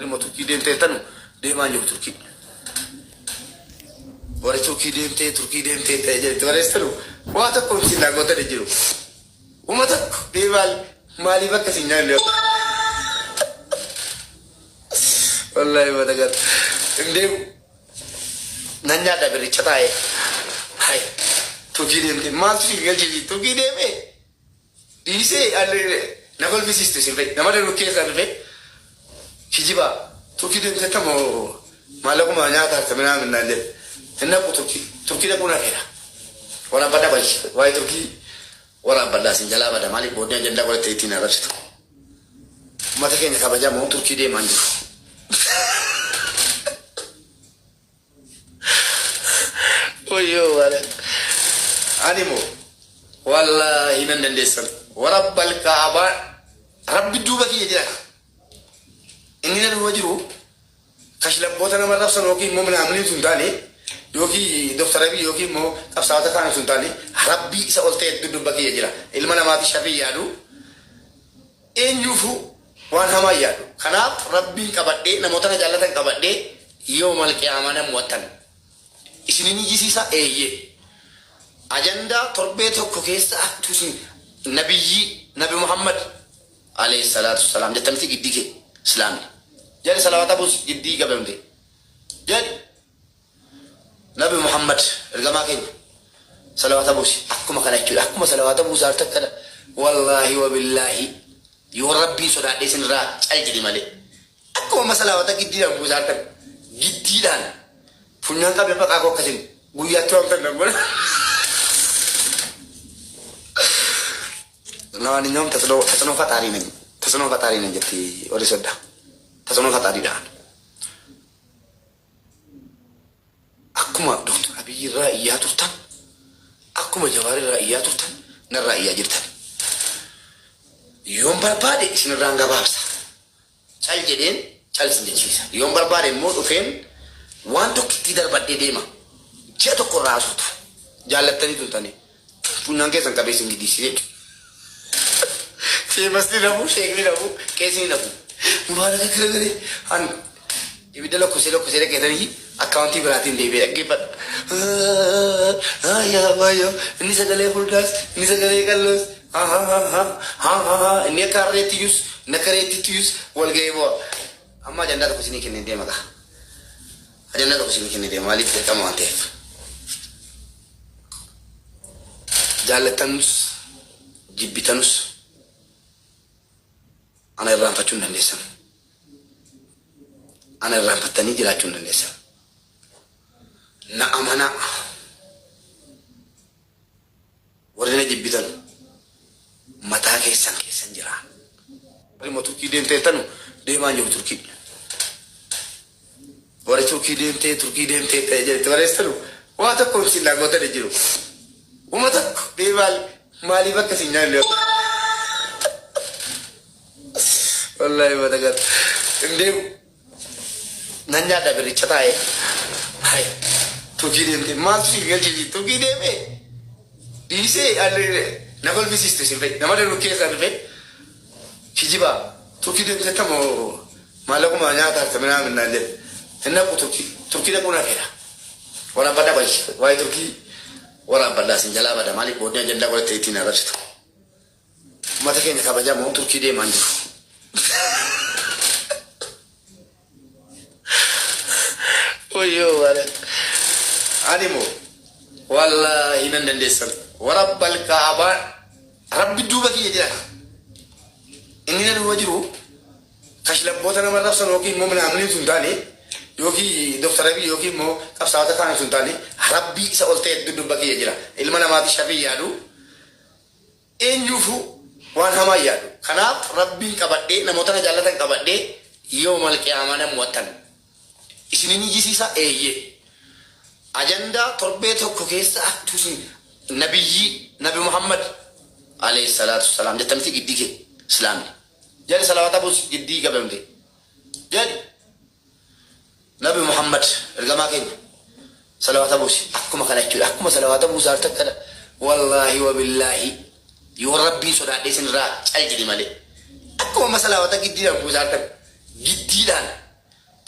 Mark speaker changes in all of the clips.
Speaker 1: Ilma Turkii deemtee tanu deemaa jiru Turkii. Warri Turkii deemtee Turkii deemtee ta'e jedhti barreessitanu waa tokko isin nagootani jiru. Uma tokko deemaa maaliif akka isin nyaanne. Wallaahi mata gara. Hin deemu. Nan nyaadha birricha taa'ee. Hai. Turkii deemtee maaltu si galchisi Turkii deemee? Dhiisee na kolfisiistu isin fa'i. Nama danuu keessaa dhufe kijibaa. Turkii deemtee tamoo maallaquma nyaata harta minaa minnaan jedhe. Hin dhaqu Turkii. Turkii dhaquu na fedha. Waraabbadha bayi. Waa'ee Turkii waraabbadha isin jalaa bada. Maaliif booddee ajandaa godhattee ittiin arrabsitu. Uummata keenya kabajamoo Turkii deemaan jiru. Wayyoo maala. Ani moo wallaahi nan dandeessan. Warabbal kaabaa rabbi duuba kiyya jira. Inni na duuba jiru kashlabboota nama rabsan yookiin immoo minaamni sun taane yookiin Dr. Abiy yookiin immoo qabsaa'ota kaan sun taane rabbii isa ol ta'e dudduuba kiyya jira. Ilma namaati sharrii yaadu eenyuufuu waan hamaa hin yaadu. Kanaaf Rabbiin qabadhee namoota na jaallatan qabadhee yawmal qiyaamaa nan mo'attan. Isin hin iyyisiisaa? Eeyyee. Ajandaa torbee tokko keessa aktu isin nabiyyii Nabi Muhammad alayhi salaatu wassalaam jetta miti giddii kee islaamni. Jedhi salawaata buusi giddii qabamte. Jedhi. Nabi Muhammad ergamaa keenya salawaata buusi akkuma kana jechuudha akkuma salawaata buusaa jirtu akkana wallaahi wabillaahi yoo rabbiin sodaadhee isinirraa cal jedhe malee akkuma amma salawaata giddiidhaan buusaa jirtan giddiidhaan funyaan qabee maqaa koo akkasin guyyaatti waamtan nan godha. ለማንኛውም ተጽዕኖ ፈጣሪ ነኝ ተጽዕኖ ፈጣሪ ነኝ jetti warri sodda ተጽዕኖ ፈጣሪidhaan. Akkuma Dr. Abiy irraa iyyaa turtan, akkuma Jawaar irraa iyyaa turtan, narraa iyyaa jirtan. Yoon barbaade isinirraan gabaabsa. Cal jedheen cal isin jechiisa. Yoon barbaade immoo dhufeen waan tokkittii darbadhee deema. Ji'a tokko irraa haasoftu. Jaallattanii tuntanii. Funyaan keessan qabee isin gidiisee jechuudha. Sheemasni nafu, sheekni nafu, qeesni nafu. Mubaaraka garagalee an ibidda lokkosee lokkosee dhaqeetanii akkaawuntii biraatiin deebi'ee dhaggeeffadha. Yaa baay'oo inni sagalee furdaas inni sagalee qalloos inni akka harreetti iyyus inni akka reettitti iyyus wal ga'ee bu'a. Amma ajandaa tokko isinii kennee deema gaa. Ajandaa tokko isinii kennee deema maaliif dirqama waan ta'eef. Jaallatanus jibbitanus ana irraanfachuu hin dandeessan. Ana irraanfattanii jiraachuu hin dandeessan. Na amanaa. Warri na jibbitan mataa keessan keessan jira. Warri Turkii deemtee tanu deemaa jiru Turkii. Warri Turkii deemtee Turkii deemtee ta'e jedhti barreessitanu waa tokko isin nagootani jiru. Uma tokko deemaa maaliif akka isin nyaanne. Wallaahi mata gara. Hin deemu. Nan nyaadha birricha taa'ee. Hai. Turkii deemtee maaltu si galchisi Turkii deemee? Dhiisee na kolfisiistu isin fa'i. Nama danuu keessaa dhufe kijibaa. Turkii deemtee tamoo maallaquma nyaata harta minaa minnaan jedhe. Hin dhaqu Turkii. Turkii dhaquu na fedha. Waraabbadha bayi. Waa'ee Turkii waraabbadha isin jalaa bada. Maaliif booddee ajandaa godhattee ittiin arrabsitu. Uummata keenya kabajamoo Turkii deemaan jiru. Wayyoo maala. Ani moo wallaahi nan dandeessan. Warabbal kaabaa rabbi duuba kiyya jira. Inni na duuba jiru kashlabboota nama rabsan yookiin immoo minaamni sun taane yookiin Dr. Abiy yookiin immoo qabsaa'ota kaan sun taane rabbii isa ol ta'e dudduuba kiyya jira. Ilma namaati sharrii yaadu eenyuufuu waan hamaa hin yaadu. Kanaaf Rabbiin qabadhee namoota na jaallatan qabadhee yawmal qiyaamaa nan mo'attan. Isin hin iyyisiisaa? Eeyyee. Ajandaa torbee tokko keessa aktu isin nabiyyii Nabi Muhammad alayhi salaatu wassalaam jetta miti giddii kee islaamni. Jedhi salawaata buusi giddii qabamte. Jedhi. Nabi Muhammad ergamaa keenya salawaata buusi akkuma kana jechuudha akkuma salawaata buusaa jirtu akkana wallaahi wabillaahi yoo rabbiin sodaadhee isinirraa cal jedhe malee akkuma amma salawaata giddiidhaan buusaa jirtan giddiidhaan.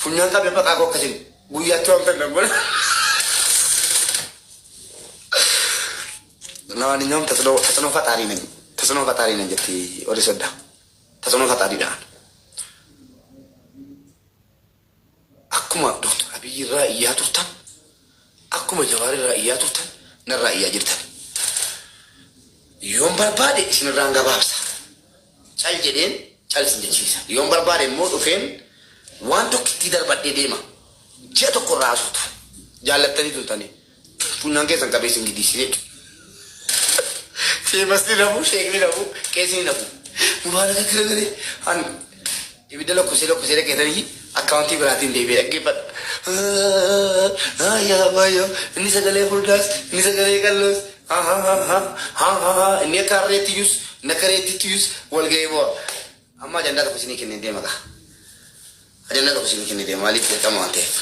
Speaker 1: Funyaan qabee maqaa koo akkasin guyyaatti waan fedhan godha. ለማንኛውም ተጽዕኖ ፈጣሪ ነኝ፣ ተጽዕኖ ፈጣሪ ነኝ jetti warri soddaa. ተጽዕኖ ፈጣሪidhaan. Akkuma Doktor Abiyyi irraa iyyaa turtan, akkuma Jawaar irraa iyyaa turtan, narraa iyyaa jirtan. Yoon barbaade isinirraan gabaabsa. Cal jedheen cal isin jechiisa. Yoon barbaade immoo dhufeen waan tokkittii darbadhee deema. Ji'a tokko irraa haasoftu. Jaallattanii turtanii. Funyaan keessan qabee isin gidiisee jechuudha. Sheemasni nafu, sheekni nafu, qeesni nafu. Mubaaraka kiragalee an ibidda lakkoofsee lakkoofsee dhaqeetanii akkaawuntii biraatiin deebi'ee dhaggeeffadha. Yaa baay'oo inni sagalee furdaas, inni sagalee qalloos, inni akka harreetti iyyus, inni akka reettitti iyyus wal ga'ee bu'a. Amma ajandaa tokko isinii kennee deema gaa. Ajandaa tokko isinii kennee deema, maaliif dirqama waan ta'eef.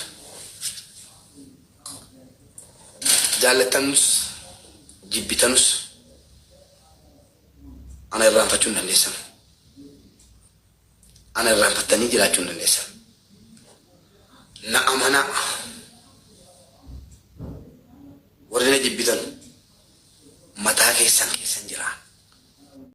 Speaker 1: Jaallattanus jibbitanus ana irraanfachuu hin dandeessan. Ana irraanfattanii jiraachuu hin dandeessan. Na amanaa. Warri na jibbitan mataa keessan keessan jira.